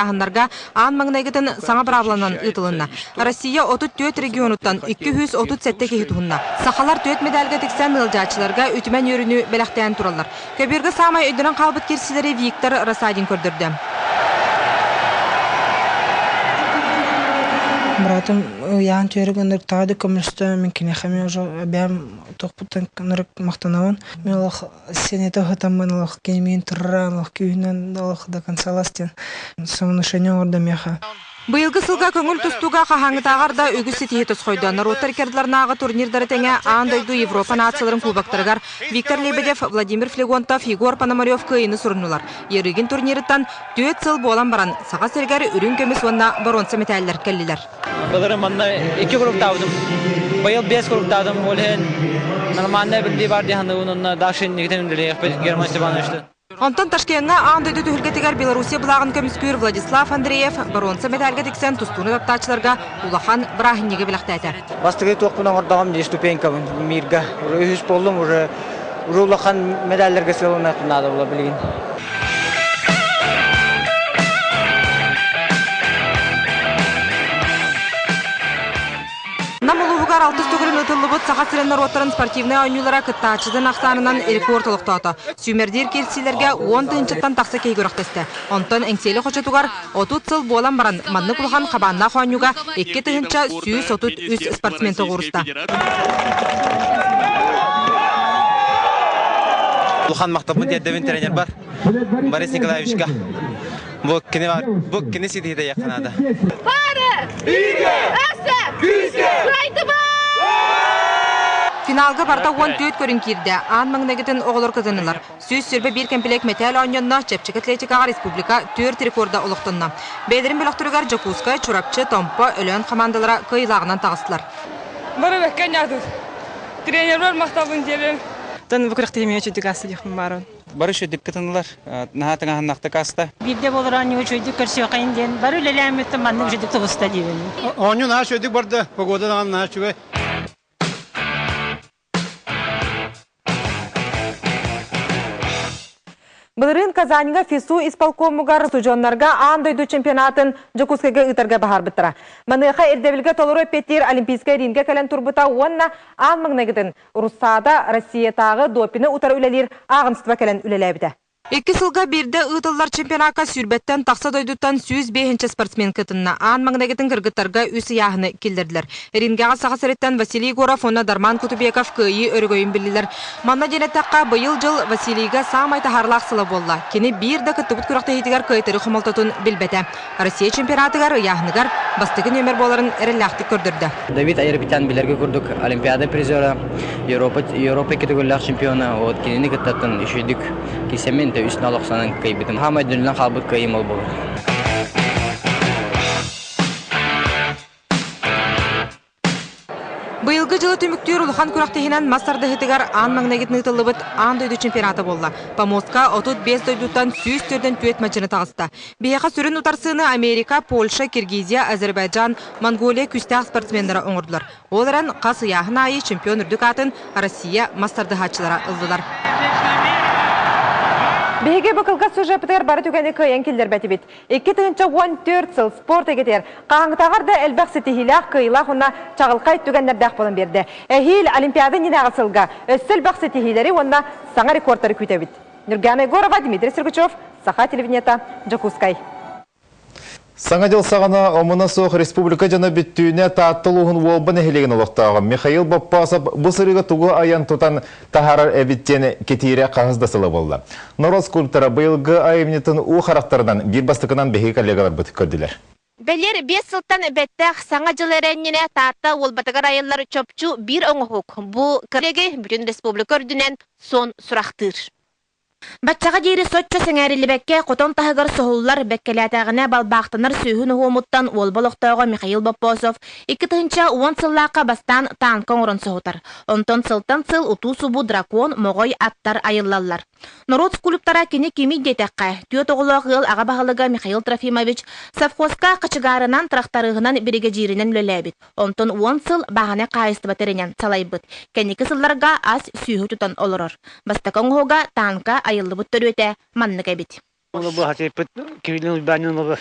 ыйааһыннарга аан маҥнайгытын саҥа быраабыланан ыытылынна. Россия 34 регионуттан 237 киһи туһунна. Сахалар түөрт медальга тиксэн ыалдьааччыларга үтүмэн үөрүүнү бэлэхтээн тураллар. Көбүөргэ саамай өйдөнөн хаалбыт кирсилэри Виктор Рассадин көрдөрдө. Братым ыйаан түөрүк ынырыктаҕа да көмөлөстө, мин киниэхэ эмиэ уже бэйэм туохпуттан ынырык махтанабын. Мин олох сенете ыһытаммын олох кини миин турара, олох күүһүнэн олох до конца диэн самовнушение оҥордо миэхэ. Быйылгы сылга көҥүл тустууга хаһааҥҥытааҕар да үгүс ситиһии тосхойдо. Норуоттар иккардыларынааҕы турнирдары тэҥэ аан дойду Европа нацияларын кубоктарыгар Виктор Лебедев, Владимир Флегонтов, Егор Пономарев кыайыыны суруннулар. Ярыгин турнирыттан түөрт сыл буолан баран, Саха сиригэр үрүҥ көмүс уонна боруонса мэтээллэр кэллилэр. Былырын манна икки кругтаабытым. Быйыл биэс кругтаатым. Ол иһин нормальная билдии бар дии саныыбын уонна дальше инникитин үлэлиэхпит Герман Степановичтын. Онтон Ташкеҥҥа аан дойду түһүлгэтигэр Белоруссия былааҕын көмүскүүр Владислав Андреев боруонса мэтээлгэ тиксэн тустууну таптааччыларга улахан бырааһынньыгы бэлэхтээтэ. Бастакы туохпун оҥордоҕум дии ступенькабын мирга. Үһүс буоллум уже уже улахан медалларга сыалыныахпын наада була билигин. Нам улууһугар алтыс төгүлүн ыытыллыбыт Саха сирин норуоттарын спортивнай оонньуулара кыттааччытын ахсаанынан рекорд олохтоото. Сүүмэрдиир киирсиилэргэ 10 тыһыынчаттан тахса киһи күрэхтэстэ. Онтон Эҥсиэли хочотугар 30 сыл буолан баран маннык улахан хабааннаах оонньууга 2133 спортсмен тоҕуоруста. Улахан махталбын тиэрдэбин тренер бар Борис Николаевичка. Бу кини бар, бу кини ситиһиитэ яхха наада. Пары! Бииргэ! Өссө! Күүскэ! Кыайдыбыт! Финалга барыта 14 көрүҥ киирдэ. Аан маҥнайгытын оҕолор кытыннылар. 121 кэмпилиэк мэтээл оонньонно, чэпчэки атлетикаҕа республика түөрт рекорда олохтонно. Бэйэлэрин бөлөхтөрүгэр Дьокуускай, Чурапчы, Томпо, Өлөөн хамаандалара кыайыылааҕынан таҕыстылар. Бары бэккэ ньаатыт. Тренербэр махталбын диэбим. Тон бу күрэхтэһиимэ үчүгдүк ааста диэхпин баарон. Бары үчүгдүк кытыннылар. Наһаа тыҥаһыннахтык ааста. Биирдэ буолар оонньуу үчүгэйдик көрсүөххэйин диэн бары үлэлээммиттэн маннык үчүгэйдик тубуста диибин. Оонньуу наһаа үчүгэйдик барда, погода даҕаны наһаа үчүгэй. Былырыын Казаньга ФИСУ исполкомугар устудьуоннарга аан дойду чемпионатын Дьокуускайга ыытарга баһаарбыттара. Маныаха ирдэбилгэ толору эппиэттиир Олимпийскай рингэ кэлэн турбута уонна аан маҥнайгытын Руссада Россиятааҕы допины утары үлэлиир ааҕынство кэлэн үлэлээбитэ. Икки сылга биирдэ ыытыллар чемпионакка сүүрбэттэн тахса дойдуттан 105 спортсмен кытынна. Аан маҥнайгытын кыргыттарга үс ыйааһыны киллэрдилэр. Рингэҕэ Саха сириттэн Василий Егоров уонна Дарман Кутубеков кыайыы өрөгөйүн биллилэр. Манна диэн эттэххэ, быйыл дьыл Василийга саамай таһаарылаах сыла буолла. Кини биир да кыттыбыт күрэхтэһиитигэр кыайтары хомолтотун билбэтэ. Россия чемпионатыгар ыйааһыныгар бастакы нүөмэр буоларын эрэллээхтик көрдөрдө. Давид Айрапетян билэргэ курдук Олимпиада призера, Европа, Европа икки төгүллээх чемпиона. Вот кинини кыттаттан үчүгдүк кисэммин үс нал охсонон кыайбытым. Хаамай дүнүнэн хаалбыт кыайым ол буолар. Быйылгы дьылы түмүктүүр улахан күрэхтэһиинэн мас тардыһыытыгар аан маҥнайгытын ыытыллыбыт аан дойду чемпионата буолла. Помостка 35 дойдуттан 144 мадьыны таҕыста. Биһиэхэ сүрүн утарсыыны Америка, Польша, Киргизия, Азербайджан, Монголия күүстээх спортсменнара оҥордулар. Ол эрэн хас ыйааһын аайы чемпион үрдүк аатын Россия мас тардыһааччылара ыллылар. Биһиги бу кылгас сюжеппытыгар бары түгэни кыайан киллэрбэтибит. 2014 сыл спорт эйгэтигэр хаһааҥҥытааҕар да элбэх ситиһиилээх, кыайыылаах уонна чаҕылхай түгэннэрдээх буолан биэрдэ. Эһиил Олимпиада иннинээҕи сылга өссө элбэх ситиһиилэри уонна саҥа рекордтары күүтэбит. Нюргана Егорова, Дмитрий Сергучев, Саха телевидениета, Дьокуускай. Саҥа дьыл саҕана омуна суох республика дьоно бүттүүнэ Таатта улууһун Уолба нэһилиэгин олохтооҕо Михаил Боппосов бу сырыыга тугу айан тутан таһаарар эбит диэн кэтиирэ хаһыс да сыла буолла. Норуот скульптора быйылгы айымньытын уу харахтарынан биир бастакынан биһиги коллегаларбыт көрдүлэр. Бэлиэр биэс сылтан бэттэх Саҥа дьыл эрэ иннинэ Таатта Уолбатыгар айыллар чопчу биир оҥоһук бу кэлэги бүтүн республика үрдүнэн суон сурахтыыр. Баччаҕа диэри соччо сэҥээриллибэккэ хотон таһыгар соһуллар, бэккэлээтэҕинэ балбаахтанар сүөһү ноһуомуттан Уолба олохтооҕо Михаил Боппосов 2010 сыллаахха бастаан танка оҥорон соһутар. Онтон сылтан сыл утуу-субуу дракон, моҕой аттар айыллаллар. Норуот скульптора кини кимий диэтэххэ, түөрт оҕолоох ыал аҕа баһылыга Михаил Трофимович совхозка хачыгаарынан, тракторыһынан, биригэдьииринэн үлэлээбит. Онтон уон сыл бааһынай хаһаайыстыба тэринэн салайбыт. Кэнники сылларга ас сүөһү тутан олорор. Бастакы оҥоһуга танка айыллыбыт төрүөтэ маннык эбит. Ол бу хатыппыт кивилин уйбаанньын олу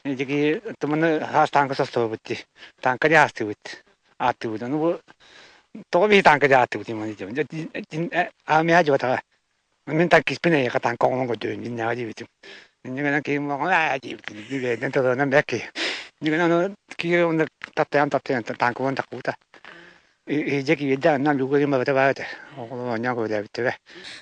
дики туманы хаас танка состобут ди. Танка ди аастыбыт. Ааттыбыт. Ону бу тоҕо биһи танка ди ааттыбыт имани дим. Аамиа жыбатаға. Мин танкиспин эйиэхэ танка оҥорон көрдөрүн иннэҕэ диэбитим. Инньэ гынан киһим аа диэбитим. Бэйэтин тылынан бэкки. Инньэ гынан ону киһи онно таптайан таптайан танкыбын таккыбыта. Иһдьэ киирдэ анна люга бабата баата. Оҕолор оонньоон көбүлээбиттэрэ.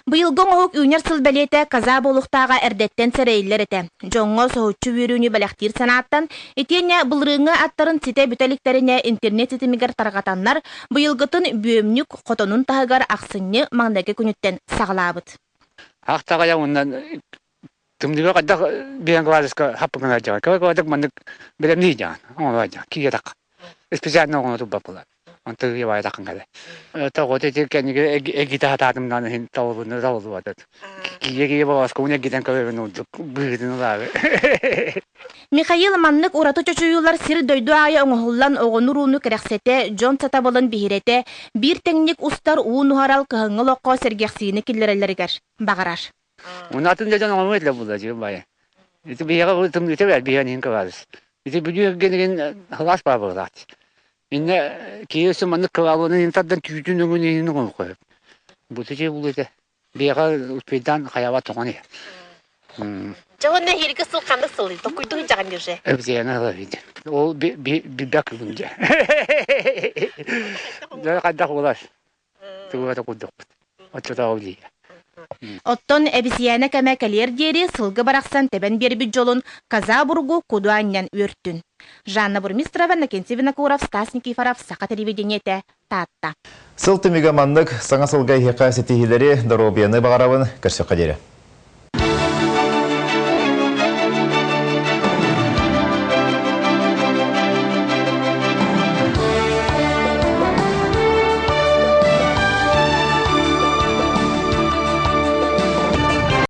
Быйылгы оҥоһук үүнэр сыл бэлиэтэ каза буолуохтааҕа эрдэттэн сэрэйиллэр этэ. Дьоҥҥо соһуччу үөрүүнү бэлэхтиир санааттан, итиэннэ былырыыҥҥы аттарын ситэ бүтэ иликтэринэ интернет ситимигэр тарҕатаннар, быйылгытын бүөмньүк хотонун таһыгар ахсынньы маҥнайгы күнүттэн саҕалаабыт. Ахтаҕайа уонна тымныыга хайдах биэн градуска хаппыгына дьаҕан кыра маннык бэлэмнии дьаҕан оҥоро дьаҕан киирэ тахха специально оҥоро турбат буолар онтон ыйабайа таххан кэлэ тоҕо ити кэнниги эгитэ хатаатым даҕаны иһин табыллыбына табыллыбатыт киирэ киирэ болоскобун эргитэн көрөбүн ордук быһыытын ылаары. Михаил маннык ураты чочуйуулар сир-дойду аайы оҥоһуллан оҕону-урууну кэрэхсэтэ, дьон сатабылын биһирэтэ, биир тэҥник устар уу нуһарал кыһыҥҥы олоххо сэргэхсийиини киллэрэллэригэр баҕарар. Унатын да дьон оҥоруо этилэр буолла дьиҥ баайа. Ити биһиэхэ тымныыта бэр биһиэн иһин кылаадыс. Ити Бүлүү эргинигин сылаас баар буолаат. Иннэ киһи өссө маннык кылаалыны иһин тардан түүтүн өҥүн иһин оҥоруохха сөп. Бу тичи булуйда. Биһиэхэ успейдаан хайаба тоҥон иһэр. Дьэ уонна эһиилги сыл ханнык сылый? Токуйдуҥ дьаҕан уже. Эбзиэна ыла Ол билбэк күн дьэ. Дьэ хайдах буолар? Тугу да курдукпут. Оччотооҕу дии. Оттон эбисийээнэ кэмэ кэлиэр диэри сылгы барахсан тэбэн биэрбит дьолун коза бургу куду анньан үөртүн. Жанна Бурмистрова, Накентий Винокуров, Стас Никифоров, Саха телевидениетэ, Таатта. Сыл түмүгэ маннык саҥа сылга эһиэхэ ситиһиилэри, доруобуйаны баҕарабын. Көрсөххө диэри.